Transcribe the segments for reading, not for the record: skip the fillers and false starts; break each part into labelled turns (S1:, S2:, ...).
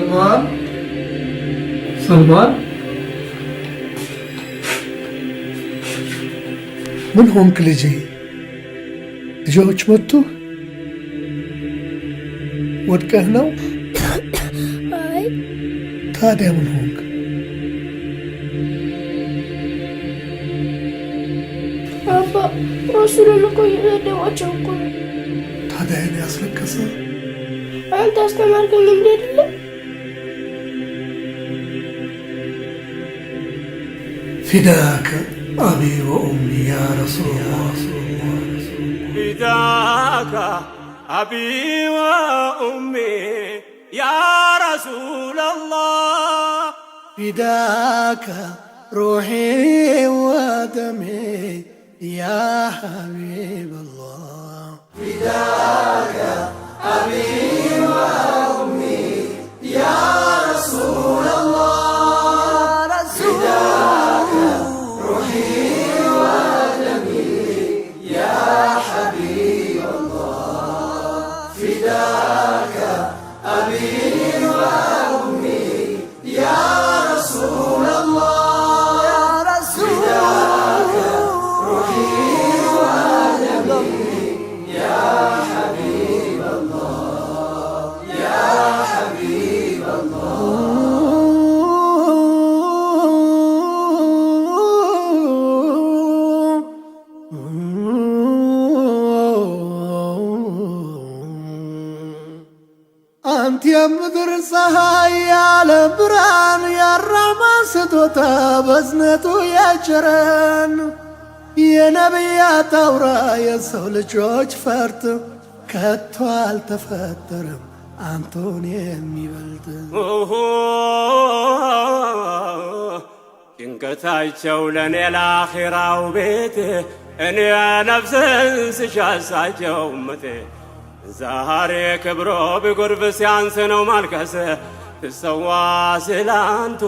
S1: ሰልማን፣ ሰልማን፣ ምን ሆንክ ልጄ? ልጆች መቱ? ወድቀህ ነው?
S2: አይ።
S1: ታዲያ ምን ሆንክ?
S2: አባ፣ ረሱልን እኮ እየሰደቧቸው እኮ ነው።
S1: ታዲያ ይሄን ያስለቀሰ?
S2: አንተ አስተማርከኝ እንዴ አይደለ?
S1: فداك أبي وأمي يا رسول الله.
S3: فداك أبي وأمي يا رسول الله.
S1: فداك روحي ودمي يا حبيب الله. فداك أبي وأمي يا رسول الله. فداك روحي ودمي يا حبيب الله. فداك أبي وأمي يا رسول الله. يا رسول، فداك روحي ودمي يا حبيب الله، يا حبيب الله. አንተ የምድር ፀሐይ፣ ያለ ብርሃን፣ የራህማን ስጦታ፣ በዝነቱ የቸረን፣ የነቢያት አውራ፣ የሰው ልጆች ፈርጥ፣ ከቶ አልተፈጠረም አንቶን የሚበልጥ።
S3: ጭንቀታቸው ለእኔ ለአኺራው ቤት፣ እኔ ነፍስን ስሻሳቸው እመቴ ዛሬ ክብሮ ቢጎድፍ ሲያንስ ነው ማልቀስ፣ ትሰዋ ስላንቱ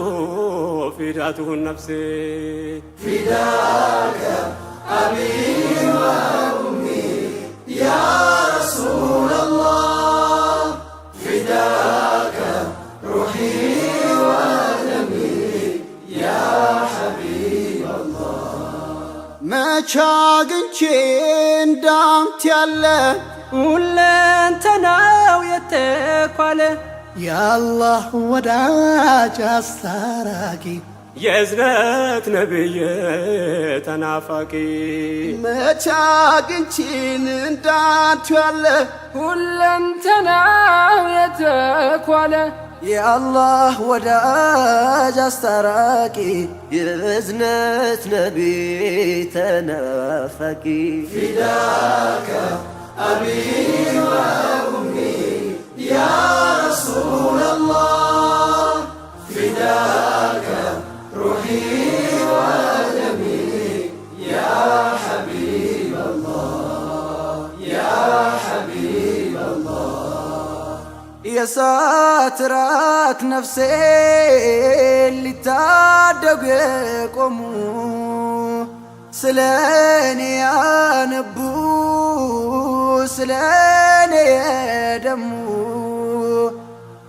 S3: ፊዳቱን ነፍሴ።
S1: فداك أبي وأمي يا رسول الله. فداك روحي ودمي يا حبيب الله.
S4: መቻ አግኝቼ እንዳንተ ያለ
S5: ሁለንተናው የተኳለ
S1: የአላህ ወዳጅ አስታራቂ
S3: የእዝነት ነብይ ተናፋቂ።
S4: መቻ አግኝቼን እንዳንተ ያለ
S5: ሁለንተናው የተኳለ
S4: የአላህ ወዳጅ አስታራቂ የእዝነት ነቢ ተናፋቂ።
S1: فداك أبي وأمي يا رسول الله. فداك روحي ودمي يا حبيب الله، يا حبيب الله.
S4: የሳትራት ነፍሴ ሊታደጉ የቆሙ፣ ስለ እኔ ያነቡ፣ ስለ እኔ የደሙ፣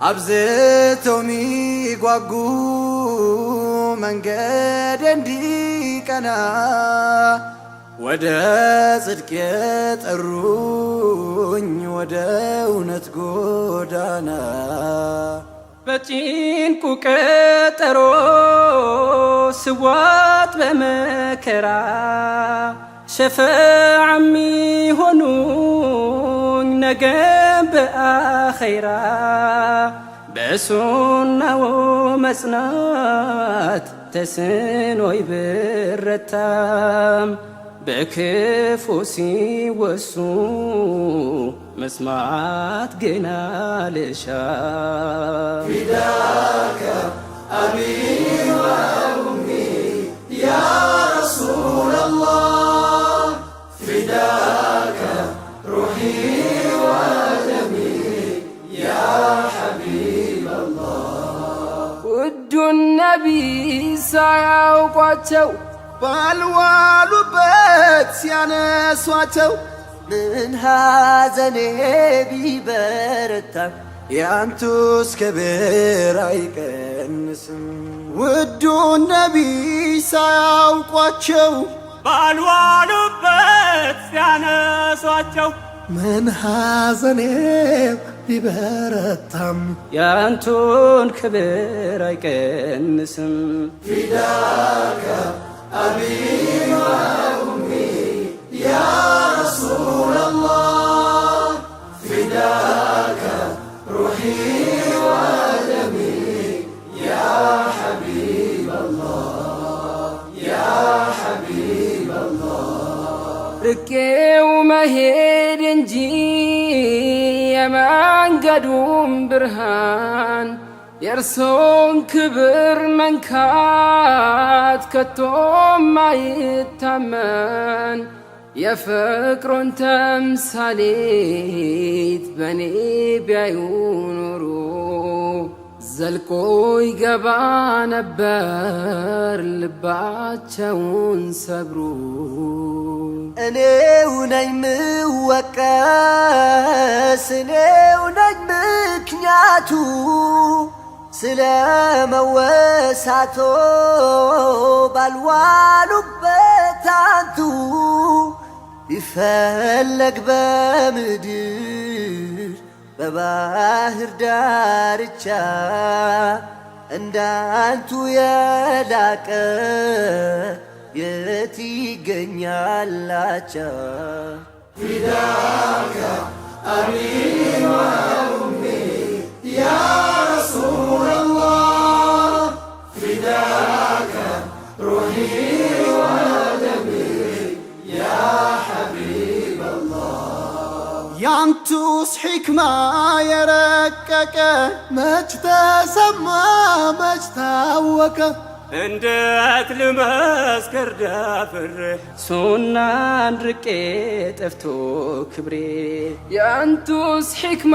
S4: አብዝተው ሚጓጉ መንገድ እንዲቀና፣ ወደ ጽድቅ የጠሩኝ፣ ወደ እውነት ጎዳና።
S5: በጭንቁ ቀጠሮ ስዋጥ በመከራ፣ ሸፈዓ የሚሆኑኝ ነገም በአኼራ፣ በሱናው መጽናት ተስኖይ ብረታም፣ በክፉ ሲወሱ መስማት ግን አልሻም።
S1: فداك أبي وأمي يا رسول الله. فداك روحي ودمي يا حبيب الله.
S5: ውዱን ነቢ ሳያውቋቸው
S4: ባልዋሉበት ሲያነሷቸው ምን ሐዘኔ ቢበረታ ያንቱስ ክብር አይቀንስም። ውዱን ነቢይ ሳያውቋቸው
S3: ባልዋሉበት ሲያነሷቸው
S1: ምን ሐዘኔ ቢበረታም
S5: ያንቱን ክብር አይቀንስም።
S1: فداك أبي وأمي يا رسول الله فداك روحي ودمي يا حبيب الله يا حبيب الله
S5: ርቄው መሄድ እንጂ የመንገዱን ብርሃን የእርሶን ክብር መንካት ከቶም አይታመን። የፍቅሮን ተምሳሌት በኔ ቢያዩ ኖሮ ዘልቆ ይገባ ነበር ልባቸውን ሰብሮ።
S4: እኔው ነኝ ምወቀስ፣ እኔው ነኝ ምክንያቱ ስለ መወሳቶ ባልዋሉበት አንቱ ቢፈለግ በምድር በባህር ዳርቻ እንዳንቱ የላቀ የት ይገኛላቻ?
S1: فداك أبي وأمي يا رسول الله فداك روحي ودمي يا حبيب الله
S4: ያንቱስ ሕክማ የረቀቀ
S1: መች ተሰማ መች ታወቀ
S3: እንዴት ልመስክር ደፍሬ
S5: ሱናን ርቄ ጠፍቶ ክብሬ የአንቱስ ሕክማ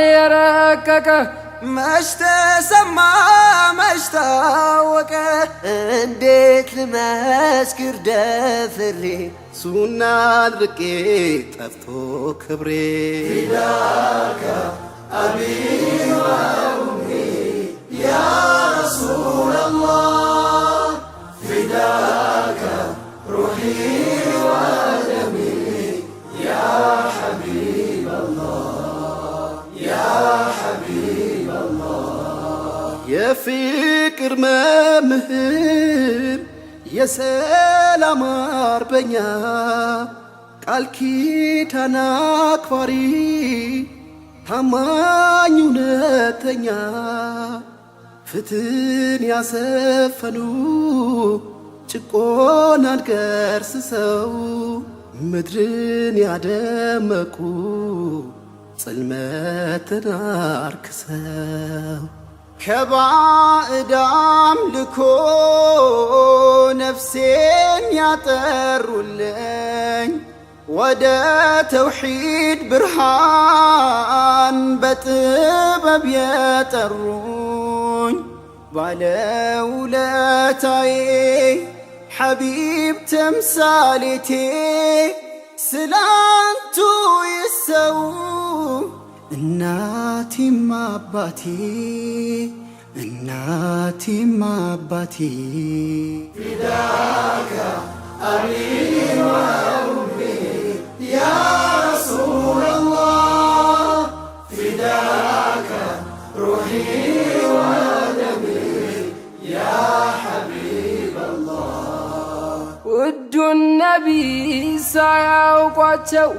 S5: የረቀቀ
S4: መች ተሰማ መች ታወቀ እንዴት ልመስክር ደፍሬ
S6: ሱናን ርቄ ጠፍቶ ክብሬ
S1: فداك أبي وأمي يا رسول الله فداك روحي ودمي يا حبيب الله يا حبيب الله
S6: የፍቅር መምህር የሰላም አርበኛ ቃል ኪዳን አክባሪ ታማኝ እውነተኛ ፍትህን ያሰፈኑ ጭቆናን ገርስሰው ምድርን ያደመቁ ጽልመትን አርክሰው
S4: ከባዕድ አምልኮ ነፍሴን ያጠሩልኝ ወደ ተውሒድ ብርሃን በጥበብ የጠሩኝ ባለውለታዬ ሐቢብ ተምሳሌቴ ስላንቱ ይሰው
S6: እናቴም አባቴ እናቴም አባቴ
S1: فداك أبي وأمي يا رسول الله فداك روحي ودمي يا حبيب الله
S5: ውዱን ነቢይ ሳያውቋቸው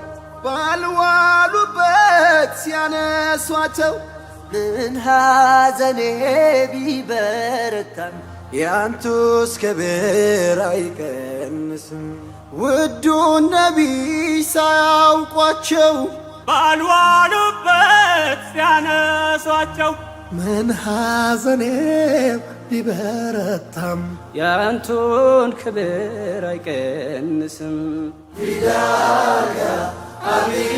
S6: ባልዋሉበት ሲያነሷቸው
S4: ምን ሐዘኔ ቢበረታም ያንቱስ ክብር አይቀንስም።
S6: ውዱን ነቢይ ሳያውቋቸው
S3: ባልዋሉበት ሲያነሷቸው
S1: ምን ሐዘኔ ቢበረታም
S5: ያንቱን ክብር አይቀንስም።
S1: فداك أبي